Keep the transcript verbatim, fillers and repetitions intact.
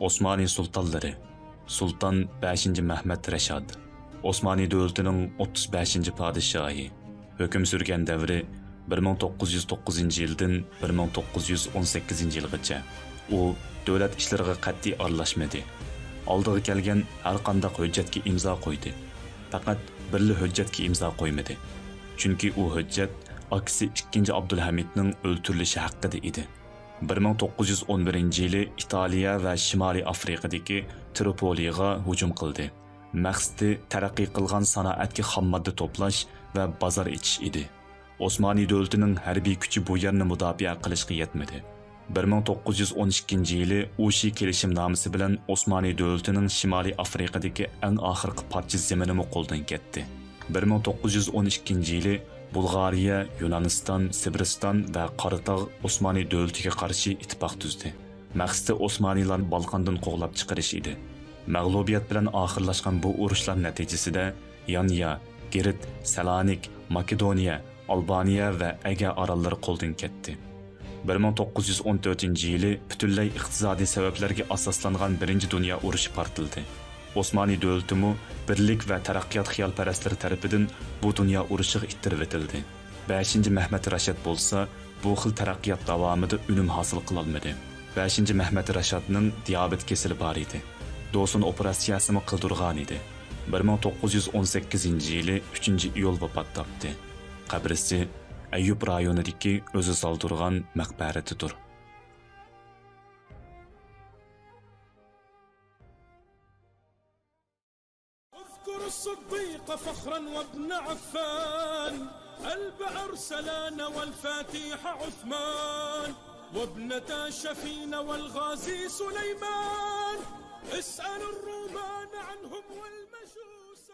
ئوسمانى سۇلتانلىرى. سۇلتان بەشىنچى مەھمەت رەشاد، ئوسمانى دۆلىتىنىڭ ئوتتۇز بەشىنچى پادىشاھى. ھۆكۈم سۈرگەن دەۋرى بىر مىڭ توققۇز يۈز توققۇزىنچى يىلدىن بىر مىڭ توققۇز يۈز ئون سەككىزىنچى يىلغىچە. ئۇ دۆلەت ئىشلىرىغا قەتئىي ئارىلاشمىدى. ئالدىغا كەلگەن ھەر قانداق ھۆججەتكە ئىمزا قويدى. پەقەت بىرلا ھۆججەتكە ئىمزا قويمىدى. چۈنكى ئۇ ھۆججەت ئاكىسى ئىككىنچى ئابدۇلھەمىدنىڭ ئۆلتۈرۈلۈشى ھەققىدە ئىدى. بىر مىڭ توققۇز يۈز ئون بىرىنچى يىلى ئىتالىيە ۋە شىمالىي ئافرىقىدىكى تروپولىغا ھۇجۇم قىلدى. مەقسىتى تەرەققىي قىلغان سانائەتكە خام ماددا توپلاش ۋە بازار ئېچىش ئىدى. ئوسمانى دۆلىتىنىڭ ھەربىي كۈچى بۇ يەرنى مۇداپىئە قىلىشقا يەتمىدى. بىر مىڭ توققۇز يۈز ئون ئىككىنچى يىلى ئۇشى كېلىشىمنامىسى بىلەن ئوسمانى دۆلىتىنىڭ شىمالىي ئافرىقىدىكى ئەڭ ئاخىرقى پارچە زېمىنىمۇ قولدىن كەتتى. بىر مىڭ توققۇز يۈز ئون ئىككىنچى يىلى بۇلغارىيە، يۇنانىستان، سىبىرىستان ۋە قاراتاغ ئوسمانى دۆلىتىگە قارشى ئىتتىپاق تۈزدى. مەقسىتى ئوسمانىيلارنى بالقاندىن قوغلاپ چىقىرىش ئىدى. مەغلۇبىيەت بىلەن ئاخىرلاشقان بۇ ئۇرۇشلار نەتىجىسىدە يانيا، گىرىت، سەلانىك، ماكېدونىيە، ئالبانىيە ۋە ئەگە ئاراللىرى قولدىن كەتتى. بىر مىڭ توققۇز يۈز ئون تۆتىنچى يىلى پۈتۈنلەي ئىقتىسادىي سەۋەبلەرگە ئاساسلانغان بىرىنچى دۇنيا ئۇرۇشى پارتلىدى. ئوسمانى دۆلىتىمۇ بىرلىك ۋە تەرەققىيات خىيالپەرەسلىرى تەرىپىدىن بۇ دۇنيا ئۇرۇشىغا ئىتتىرىۋېتىلدى. بەشىنچى مەھمەت رەشاد بولسا بۇ خىل تەرەققىيات داۋامىدا ئۈنۈم ھاسىل قىلالمىدى. بەشىنچى مەھمەت رەشادنىڭ دىيابېت كېسىلى بار ئىدى. دوسون ئوپېراتسىيەسىمۇ قىلدۇرغان ئىدى. بىر مىڭ توققۇز يۈز ئون سەككىزىنچى يىلى ئۈچىنچى ئىيۇل ۋاپات تاپتى. قەبرىسى ئەييۇب رايونىدىكى ئۆزى سالدۇرغان مەقبەرىدىدۇر. اذكر الصديق فخرا وابن عفان، البئر سلان والفاتح عثمان، وابنتا شفين والغازي سليمان، اسأل الرومان عنهم والمجوس.